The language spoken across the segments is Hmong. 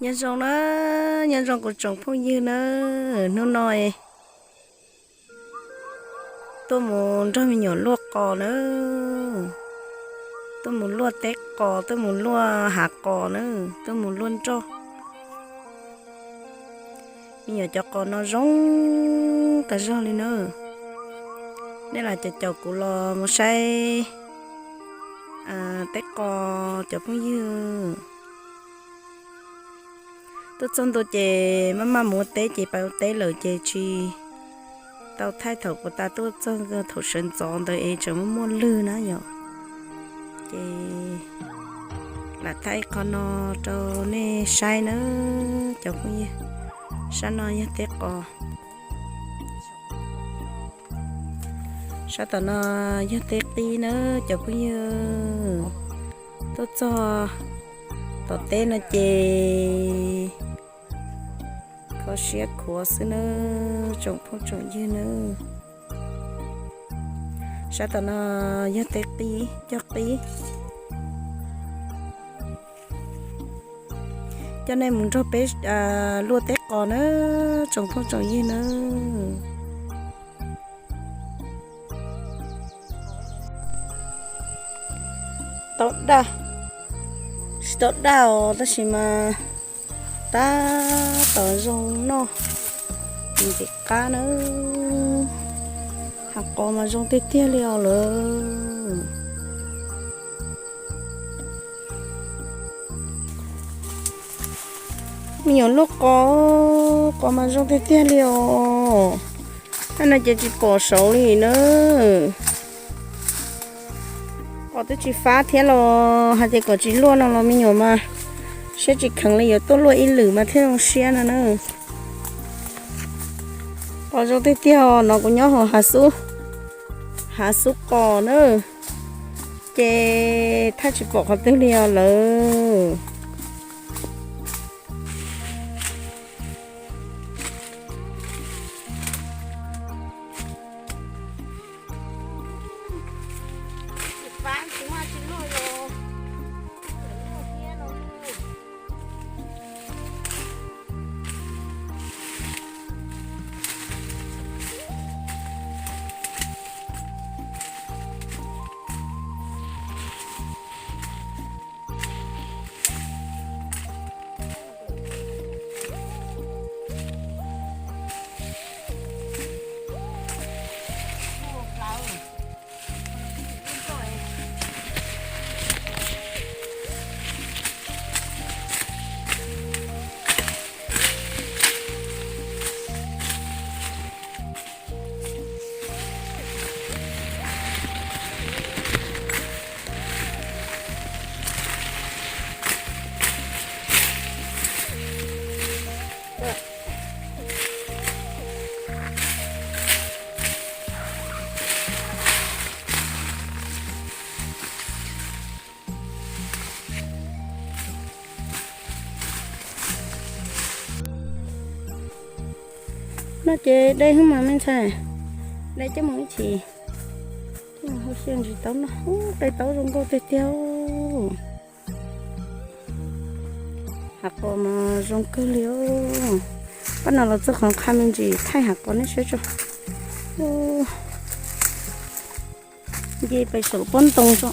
Nyob zoo na, nyob zoo kuv tsoom phooj ywg na, hnub no tuaj mus nrog me nyuam luaj qos na, tuaj mus luaj teb qos, tuaj mus luaj hav qos na, tuaj mus luaj nroj. Me nyuam cov qos no zoo tag zog li na. Nej lam caum caum kuv los mus saib teb qos cov phooj ywg. Tuaj txog ntua ces maj maj mus ua teb ces pais ua teb lawm ces tsis tau thaij thaum puas tas tuaj txog thaum sawv ntxov ntawd es tseem muaj muaj lwg na yom. Ces lam thaij qhov no rau nej saib na cov phooj ywg. Sab no yog teb qos. Sab tom no yog teb qib na cov phooj ywg. Tuaj txog tom teb no ces kho siab khuav xwb na tsoom phooj tsoom ywg na. Sab tom no yog teb qib, cog qib. Coj nej mus nrog peb luaj teb qos na tsoom phooj tsoom ywg na. Tau daj, tsis tau daj os tab sis mas tab tom zoo noj ntxim qab na. Hav qos mas zoo tiag tiag li os lawm. Me nyuam luaj qos, qos mas zoo tiag tiag li os. Hnub no ces tsis pom saud li na. Qos twb tsis fab thiab los hais tias kom tsis luaj no los me nyuam mas siab tsis kheev li yuav tuaj luaj ib lwm mas thiaj zoo siab no na. Qos zoo tiag tiag os, no kuv nyob hauv hav xub, hav xub qos na, ces thaij tsis pom qhov twg li os lawm. No ces de hwb mas me ntxhais, de coj mus ib chim, coj mus hau xyaw ntsis taub noj. Qe taub zoo nkauj tiag tiag. Hav qos mas zoo kawg li. Pab no los txog qhov qha me ntsis thaij hav qos nej saib tso. Nce pais saum pob ntoo tso.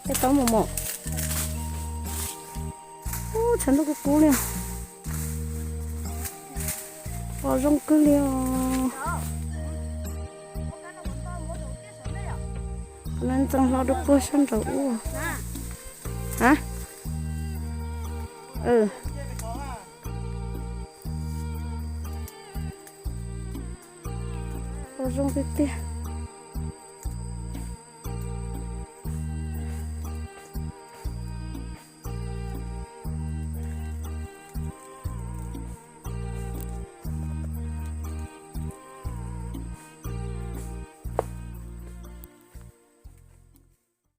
Qe taub mos mos. Tshav ntuj kub kub li. Qos zoo kawg li os. Qhov no ntxeev hlo rau puag sab nraud ub. A, qos zoo tiag tiag.